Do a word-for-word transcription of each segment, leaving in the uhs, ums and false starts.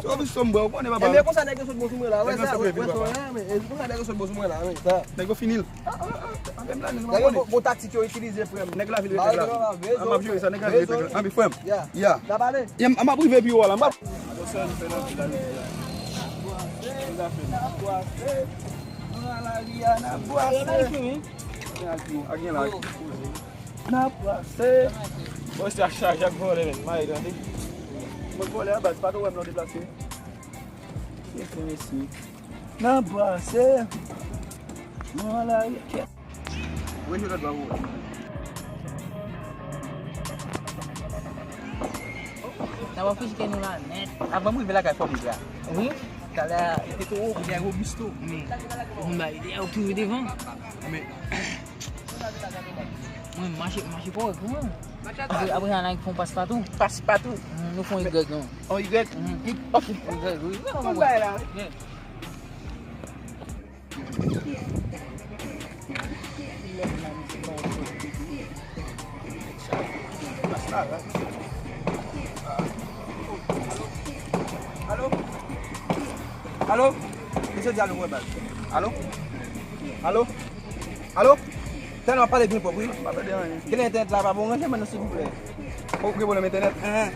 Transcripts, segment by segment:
Ou konn. Ou konn, papa. Ebyen, konsa nèg yo sot bon sou mwen la. Wè sa, wè sa, wè, men, e konsa nèg yo sot bon sou mwen la, men, sa. Nèg yo fini l. Ah, ah, ah, ah, menm la, nèg yo Bon, konnen. Bon taktik yo itilize, frè m. Nèg lavil rete la. Ah, m ap jere sa, nèg lavil rete la. Anpi, frè m. Ya. Ya. N ap ale. Ya, m, m ap rive pi wo la. M ap Bon, sa nou fè nan vil la, nou fè la. N ap bwase, n ap bwase. Nou nan lari a, n ap bwase. Gen al pi wo, a gen la. N ap bwase. Bon, se a chaje ak vòlè, men. Mayi, tande. Mwen vòlè a baz, pa twò wè m nan deplase. Se fè mesye. N ap bwase. Nou nan lari a. Mwen jwe lòt bò pou ou. N ap afrechike nou la nèt. Avan m rive lakay Fòmik la. Wi. Talè a, li te twò byen Robusto. Wi. Ou konn ba ide a, ou tou devan. Men. Mwen mache, mache kòrèk, wi. Apre, apre sa, n a fè yon pas patou. Pas patou. Mm, nou fè yon Y, non. On Y? Mm. Y, ok. On Y, wi. Ou konn bay la, wi. Yeah. Alo? Alo? Mesye di alo, wè baz. Alo? Alo? Alo? Tèlman pale byen pwòp, wi. Pa tande anyen. Gen entènèt la pa bon, ranje mwen nan, silvouplè. Ou gen pwoblèm entènèt? Enhen.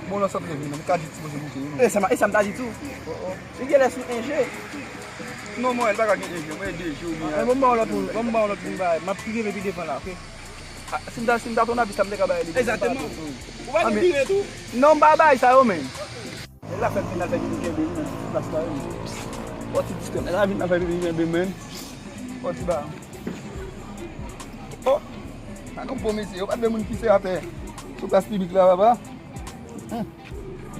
Bon, nan sant revni, non, m ka di ti poze bouke, wi. E sa, e sa m ta di tou. Oh, oh. Li genlè sou en G. Non, mwen, li pa ka gen en G, mwen, de G ou byen. Bon, m ba w lòt moun, bon, m ba w lòt moun, bay. M ap rive pi devan la, ok? Ah, si m ta, si m ta ton avi, sa m te ka bay li. Egzakteman. Ou pa gen pire tou? Non, m pa bay sa yo, men. Nèg la fè vin, la fè vin kenbe m nan plas la, wi. Pòti diskre, nèg la vin, la fè vin kenbe m, men. Pòti ba. Oh! Sa gon bon mesye, yo pa t vle moun pise atè. Sou plas piblik la, papa. Hmm.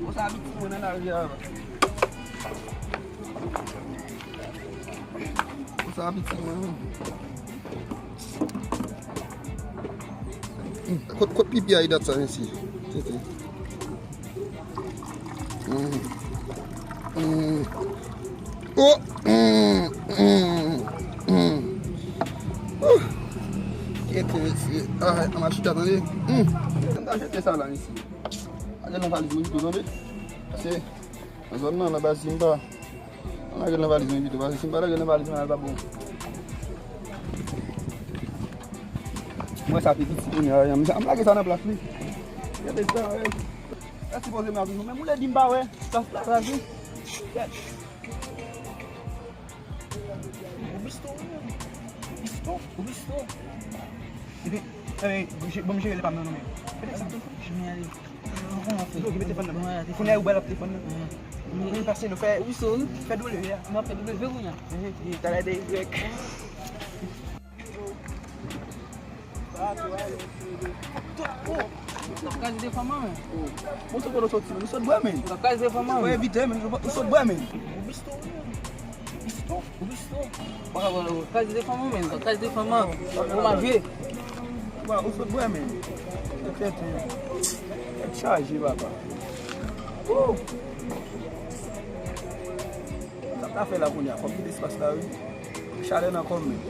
Bon, sa abitye mwen nan lari a, papa. Bon, sa abitye mwen, wi. Kot, kot pipi a, e dat sa, mesye? Tete. Mm. Mm. Oh! Mm, mm, mm. Oh! Tete, mesye. Ah, an machita, tande. Mm. Mwen ta jete sa la, mesye. Al nan valiz mwen pito, tande. Paske nan zòn nan, nan baz, si m pa An lage nan valiz mwen pito, paske si m pa lage nan valiz mwen, al pa bon. Mwen sa pi piti kounye a, m lage sa nan plas li. Gade sa, wi. Sa sipoze m ap vin, men m vle di m pa wè. Sa plas la, wi. Gade. Robusto, wi. Robusto, Robusto. Epi, eh, bon m jere le pa m nan, non, men. Gade sa. Jimmy, ale. Yo, ki mete fòn nan. Kounye a, ou ba l ap te fòn nan. Mwen pase, nou fè, fè W a. Mwen fè W kounye a. Talè de Y. N ap kraze de fanm an, men. Bon, se kote w soti, men. Ou sot bwè, men. N ap kraze de fanm an, men. Ou evite, men. Ou sot bwè, men. Ou bisto, wi. Ou bisto. Ou bisto. Ou pa ka pran, ou kraze de fanm an, men. Ou kraze de fanm an. Ou mal jwe. Ou sot bwè, men. Tèt, tèt chaje, papa. Woo! Sa ta fè la kounye a, fò m kite espas la, wi. Chalè nan kò m, men.